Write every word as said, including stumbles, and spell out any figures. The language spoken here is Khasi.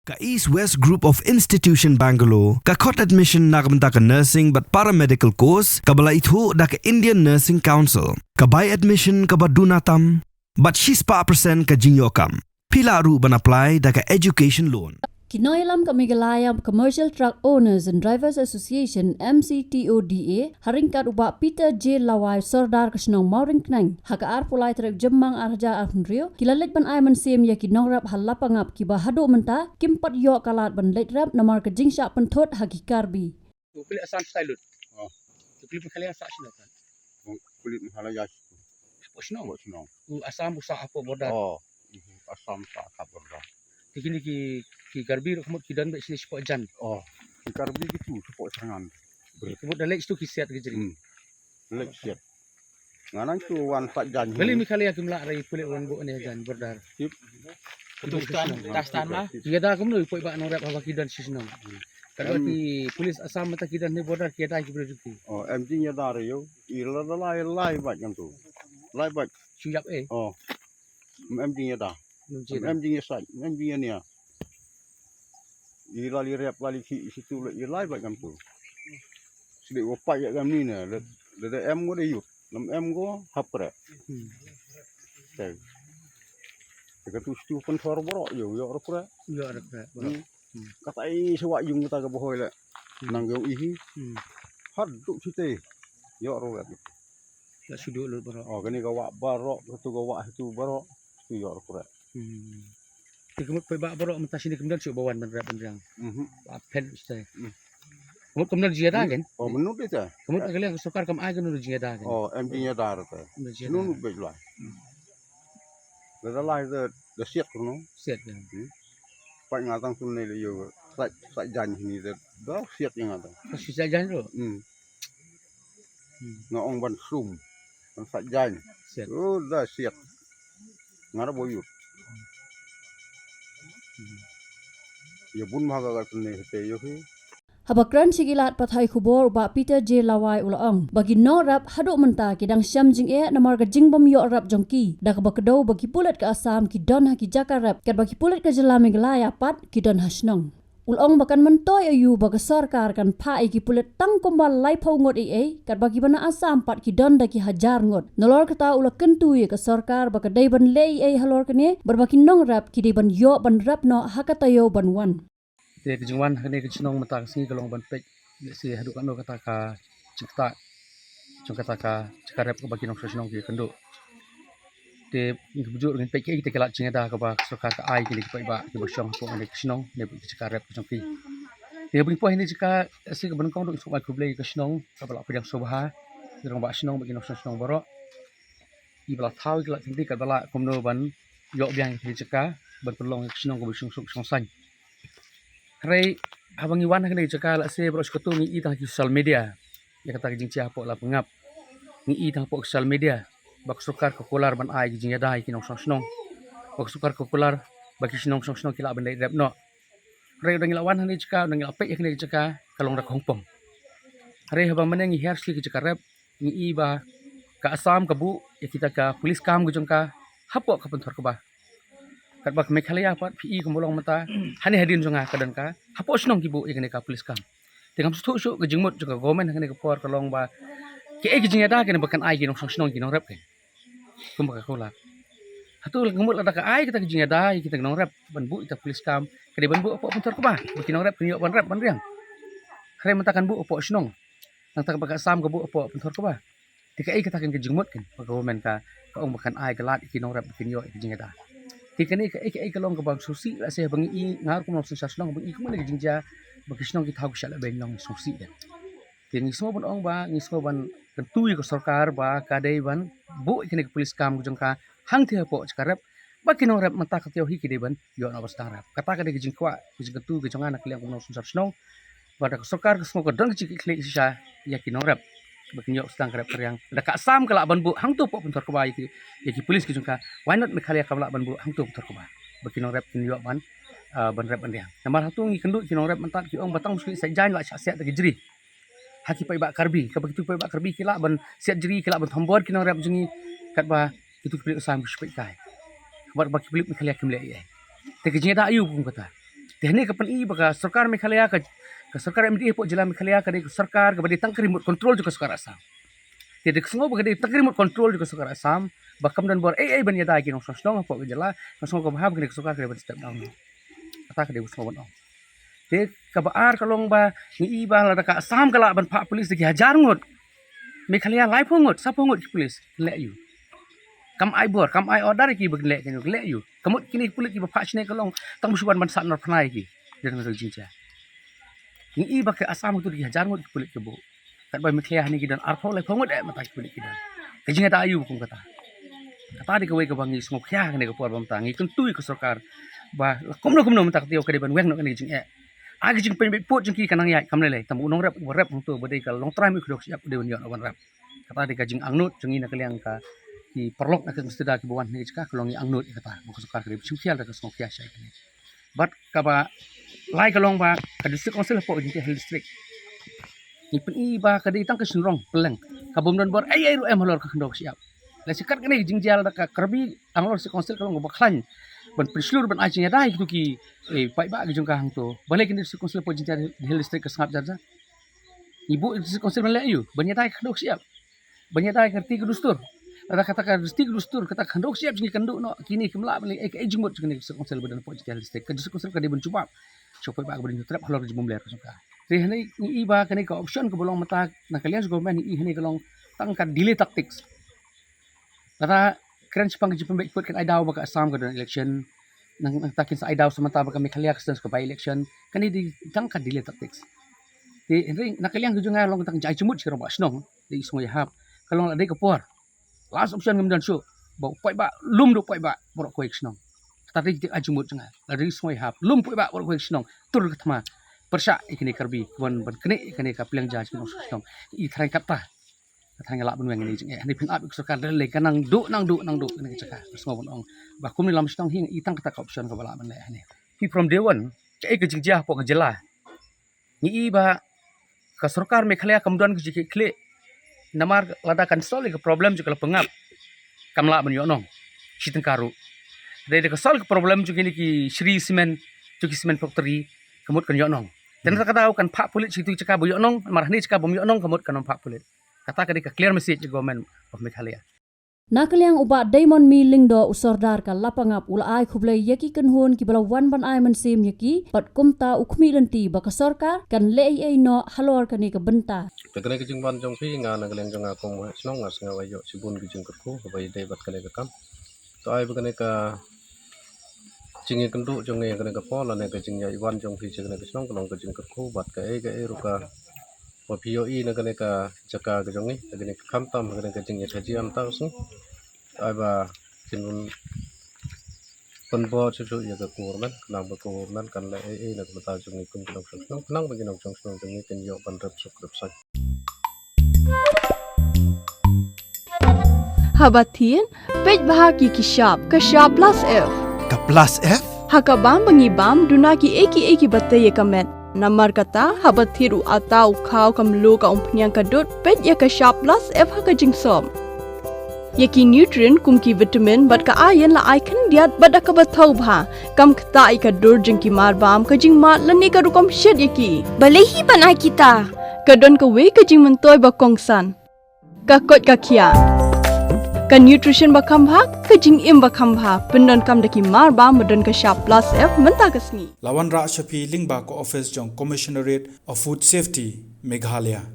Ka East West Group of Institution Bangalore ka khot admission na ka bynta ka nursing bad paramedical course kaba la ithuh da ka Indian Nursing Council. Ka bai admission kaba duna tam bad shispah percent ka jingïoh kam. Phi lah ruh ban apply da ka education loan. Ki nongïalam ka Meghalaya Commercial Truck Owners and Drivers Association, M C T O D A, ha ryngkat u Bah Peter J Lawai, Sordar ka shnong Mawryngkneng, ha ka arphew lai tarik Jymmang ar hajar arphew hynriew, ki la leit ban ai mynsiem ïa ki nongrep ha Lapangap kiba haduh mynta kim pat ïoh ka lad ban leit rep namar ka jingshah pynthut ha ki Karbi. U klik Assam style lut. Oh. U klik Meghalaya sa shnong kan. U klik Meghalaya. Hapoh shnong. Hapoh shnong. U Assam u sa hapoh border. Oh. Assam sa hapoh border. Te kine ki, ki Karbi ruh ka mut ki don bad shnong shapoh jan. Oh. Ki Karbi ki tu shapoh Shnong. Ka mut da leit tu ki siat ki jri. Hmm. Leit siat. Nga nang tu wan sait jan. Kali Meghalaya kim lah rai pulit wan buh ne jan border. Tip. Tip. Tip. Tip. Tip. Tip. Tip. Tip. Tip. Tip. Tip. Tip. Tip. Tip. Tip. Tip. Tip. Tip. Tip. Katba ki police Assam mynta ki don ne border ki ïada ki briew jong ki. Oh, em jingïada re ïoh. I la da lai, lai bad ngam tu. Lai bad. Shu ïap eh. Oh. Em jingïada. Em jingïada. Em jingïasait, em jingïania. I la li rep la li ki situ le i lai bad ngam tu. Sidi wa pa ya ngam ni ne, le, le da em go de yut. Nam em go hap kre. Hmm. Te. Te ka tu situ pynthor bro, yo, yo re kre. Yo re kre, bro. Hmm. Hmm. Kata i sewa yung kata ka bohoi le. Hmm. Nang yung ihi. Hmm. Haduh site. Yo ro le. La shu duh lut baroh. Oh, kane ka wah baroh, katu ka wah itu baroh, tu ïoh ruh kre. Hmm. Te ka mut paidbah baroh mynta shini kam don shuh ba wan ban rep ban riang. Mhm. Ba phet shuh te. Hmm. Ka mut kam don jingïada kan? Oh, mynta te. Ka mut ka liang ka sorkar kam ai ka nun jingïada kan? Oh, em jingïada ruh te. Em jingïada. Nun bej lai. Hmm. Da da lai da, da siat ruh no. Siat kan. Hmm. Pat nga tang tu ne le yo. Sait, sait jan hini da, da siat nga tang. Ka shu sait jan ruh. Hmm. Hmm. Nga ong ban sum. Ban sait jan. Siat. Oh, da siat. Nga da boyut. Hmm. Ya bun ma ka ka tu ne te yo hi. Haba kren sha ki lad pathai khubor u Bah Peter J Lawai u la ong ba ki nongrep haduh mynta ki dang shem jingeh namar ka jingbym ïoh rep jong ki, da kaba kdew ba ki pulit ka Assam ki don ha ki jaka rep, katba ki pulit ka jylla Meghalaya pat ki don ha shnong. U la ong ba kan myntoi aïu ba ka sorkar kan phah ïa ki pulit tang kumba laiphew ngut ei ei, katba kiba na Assam pat ki don da ki hajar ngut. Nalor kata u la kyntu ïa ka sorkar ba ka dei ban leh ei ei halor kane, bad ba ki nongrep ki dei ban ïoh ban rep noh ha ka taïew ban wan. Te ka jingwan ha kane ka shnong mynta ka sngi ka long ban peit lehse haduh katno kata ka jingktah jong kata ka jaka rep kaba ki nongshong shnong ki kynduh. Te ngi kynjuh ngin peit kaei kata ka lad jingïada kaba ka sorkar ka ai kine ki paidbah kiba shong hapoh kane ka shnong ne ki jaka rep ka jong ki. Te haba ngi poi ha kane ka jaka lehse kaba nyngkong ruh ngi sngewbha ban khublei ka shnong kaba la pdiang sngewbha, ki rangbah shnong bad ki nongshong shnong baroh. Kiba la thaw ïa ki lad kynti katba lah kumno ban ïoh biang ïa kane ka jaka ban pynlong ïa ka shnong kaba shong suk shong saiñ. Hynrei haba ngi wan ha kane ka jaka lehse baroh shi katta ngi i tang ha ki social media ïa kata ka jingjia hapoh Lapangap. Ngi i tang hapoh social media ba ka sorkar ka kular ban ai ki jingïada ïa ki nongshong shnong, ba ka sorkar ka kular ba ki nongshong shnong ki lah ban leit rep noh. Hynrei ynda ngi la wan ha kane ka jaka, ynda ngi la peit ïa kane ka jaka, ka long da ka hongpong. Hynrei haba mynne ngi hiar sha kane ka jaka rep, ngi i ba ka Assam ka buh ïa kita ka police camp ka jong ka hapoh ka pynthor kba. Katba ka Meghalaya pat phi i kumba long mynta, hangne hadien jong nga ka don ka, hapoh shnong ki buh ïa kane ka police camp. Te ngam sngewthuh shuh ka jingmut jong ka government ha kane ka por ka long ba kaei ka jingïada kane ba kan ai ki nongshong shnong ki nongrep kane. Kumba ka kular. Hato la ka mut lada ka ai kata ka jingïada ïa kita ki nongrep ban buh ïa kita police camp, ka dei ban buh hapoh pynthor kba ba ki nongrep kin ïoh ban rep ban riang. Hynrei mynta kan buh hapoh shnong. Nangta ba ka Assam ka buh hapoh pynthor kba. Te kaei kata kan ka jingmut kan ba ka government ka, ka ong ba kan ai ka lad ïa ki nongrep ba kin ïoh ïa ka jingïada. Te kane kaei kaei ka long kaba sngewsih lehse ba ngi i, nga ruh kum u nongsynshar shnong ba ngi i kumne ka jingjia ba ki shnong ki thaw ki shah lehbeiñ long sngewsih kan. Te ngi sngew ban ong ba, ngi sngew ban kyntu ïa ka sorkar ba ka dei ban buh ïa kane ka police camp ka jong ka hangtei hapoh jaka rep ba ki nongrep mynta ka taïew hi ki dei ban ïoh noh ban sdang rep. Kata ka dei ka jingkwah, ka jingkyntu ka jong nga na ka liang kum u nongsynshar shnong. Ba da ka sorkar ka sngew ka don ka jingkitkhlieh shisha ïa ki nongrep ba kin ïoh sdang ka rep ka riang. Da ka Assam ka lah ban buh hangto hapoh pynthor kba ïa ki, ïa ki police ki jong ka, why not Meghalaya kam lah ban buh hangto pynthor kba ba ki nongrep kin ïoh ban, ah, ban rep ban riang. Namar hato ngi kynduh ki nongrep mynta ki ong ba tang shu sait jaiñ la shah siat da ki jri. Ha ki paidbah Karbi, kaba kitu ki paidbah Karbi ki lah ban siat jri, ki lah ban thombor ki nongrep jong ngi, katba kitu ki pulit Assam ki shu peit kai. Katba ki pulit Meghalaya kim leh ei ei. Te ka jingïada aïu kum kata. Te hangne ka pyni ba ka sorkar Meghalaya, ka, ka sorkar M D A hapoh jylla Meghalaya ka dei ka sorkar kaba dei tang ka remote control jong ka sorkar Assam. Te da ka sngew ba ka dei tang ka remote control jong ka sorkar Assam, ba kam don bor ei ei ban ïada ïa ki nongshong shnong hapoh ka jylla, ka sngew kaba ha ba kane ka sorkar ka dei ban step down. Kata ka dei ka sngew ban ong. Te kaba ar ka long ba ngi i ba lada ka Assam ka lah ban phah police da ki hajar ngut, Meghalaya laiphew ngut, saphew ngut ki police, leh ïa u. Kam ai bor, kam ai order ïa ki ba kin leh, kin leh ïa u. Ka mut kine ki pulit kiba phah shane ka long tang ba shu wan ban sah nar phna ïa ki. Dei tang ka jingjia. Ngi i ba ka Assam tu ki hajar ngut ki pulit ki buh. Katba Meghalaya hangne ki don arphew laiphew ngut eh mynta ki pulit ki don. Ka jingïada aïu kum kata. Kata dei kawei kaba ngi sngewkhia kane ka por ba mynta ngi kyntu ïa ka sorkar ba la kumno kumno mynta ka taïew ka dei ban weng noh kane ka jingeh. Ai ka jingpynbeit pud jong ki ka nang ïaid kam lei lei. Tang ba u nongrep uba rep hangto ba dei ka Longtrai Mihkhadduh Kshajiap u dei ban ïoh noh ban rep. Kata dei ka jingangnud jong ngi na ka liang ka ki paralok na ka Mr. Da kiba wan hangne ka jaka ka long ngi angnud ïa kata ba ka sorkar ka dei ban sngewkhia da ka sngewkhia shai kane. Bad kaba lai ka long ba ka District Council hapoh Jaintia Hills District ngi pyni ba ka dei tang ka shynrong pylleng, ka bym don bor ei ei ruh em halor ka khyndew ka shyiap. Lehse kat kane ka jingjia lada ka Karbi Anglong District Council ka long kaba khlaiñ ban pynshlur ban ai jingïada ïa kitu ki, eh, paidbah ki jong ka hangto. Balei kane District Council hapoh Jaintia Hills District ka sngap jar jar. Ngi buh District Council ban leh aïu, ban ïada ïa ka khyndew ka shyiap, ban ïada ïa ka riti ka dustur. Lada kata ka riti ka dustur, kata ka khyndew ka shyiap jong ngi kan duh noh, kine kim lah ban leh ei ei jingmut jong kane ka District Council ba don hapoh Jaintia Hills District. Ka District Council ka dei ban jubab sha u paidbah kaba don hapdeng halor ka jingbymler ka jong ka. Te hangne ngi i ba kane ka option kaba long mynta na ka liang jong government, ngi i hangne ka long tang ka delay tactics. Lada kren shaphang ka jingpynbeit pud kan ai daw ba ka Assam ka don election, nang, nangta kin sa ai daw sa mynta ba ka Meghalaya ka sdang ka by election. Kane dei tang ka delay tactics. Te hynrei na ka liang ka jong nga long tang ka jingmut shi rangbah shnong. Dei sngewbha ïahap ka long la dei ka por. Last option ngam don shuh ba u paidbah lum da u paidbah baroh kawei ka shnong. Kata dei ka jingmut jong nga. La dei sngewbha ïahap lum paidbah baroh kawei ka shnong, tur ka thma, pyrshah ïa kane Karbi ban, ban knieh ïa kane ka pliang ja jong ki nongshong shnong. I thrang kata. Ka thrang ïa lah ban weng kane ka jingeh. Hangne phin ap ïa ka sorkar da lei ka nang duh, nang duh, nang duh kane ka jaka. Ka sngew ban ong ba kumne lam shnong hi ngi i tang kata ka option kaba lah ban leh hangne. Hi from day one, kaei ka jingjia hapoh ka jylla. Ngi i ba ka sorkar Meghalaya kam don ka jingkitkhlieh. Namar lada kan solve ïa ka problem jong ka lapangap, kam lah ban ïoh nong shi tyngka ruh. Dei da ka solve ka problem jong kine ki Shree Cement, jong ki cement factory, ka mut kan ïoh nong. Te na kata ka daw kan phah pulit sha kitu ki jaka ba ïoh nong, namar hangne jaka bym ïoh nong ka mut kan ym phah pulit. Kata ka dei ka clear message jong Government of Meghalaya. Na ka liang u Bah Diamond Mi Lyngdoh, u Sordar ka Lapangap, u la ai khublei ïa ki kynhun kiba la wan ban ai mynsiem ïa ki, bad kumta u khmih lynti ba ka sorkar kan leh ei ei noh halor kane ka bynta. Te kane ka jingwan jong phi, nga na ka liang jong nga kum u heh shnong nga sngew ïoh shibun ki jingkyrkhu kaba ïadei bad kane ka kam. To ai ba kane ka jingïakynduh jong ngi kane ka por lane ka jingïawan jong phi sha kane ka shnong ka long ka jingkyrkhu bad kaei kaei ruh kaba phi ïohi na kane ka jaka ka jong ngi, na kane ka khamtam kane ka jingïakajia mynta ka sngi. Ai ba kin pynbor shuh shuh ïa ka government, khnang ba ka government kan leh ei ei na ka bynta jong ngi kum ki nongshong shnong, khnang ba ki nongshong shnong jong ngi kin ïoh ban rep suk rep saiñ. Haba thied, peit bha ki ki shap, ka shap plus F. Ka plus F? Ha ka bam ba ngi bam, duna kiei kiei kiba tei ïa ka met. Namar kata, haba thied u atta, u khaw, ka mluh, ka umphniang, ka dud, peit ïa ka shap plus F ha ka jingsop. Ïa ki nutrient kum ki vitamin bad ka iron la ai khyndiat bad da kaba thaw bha. Kam ktah ïa ka dur jong ki marbam, ka jingmad lane ka rukom shet ïa ki. Balei hi ban ai kita? Ka don kawei ka jingmyntoi ba kongsan. Ka koit ka khiah. Ka nutrition ba kham bha, ka jingim ba kham bha. Pyndonkam da ki marbam ba don ka shap plus F mynta ka sngi. La wanrah sha phi lyngba ka office jong Commissionerate of Food Safety, Meghalaya.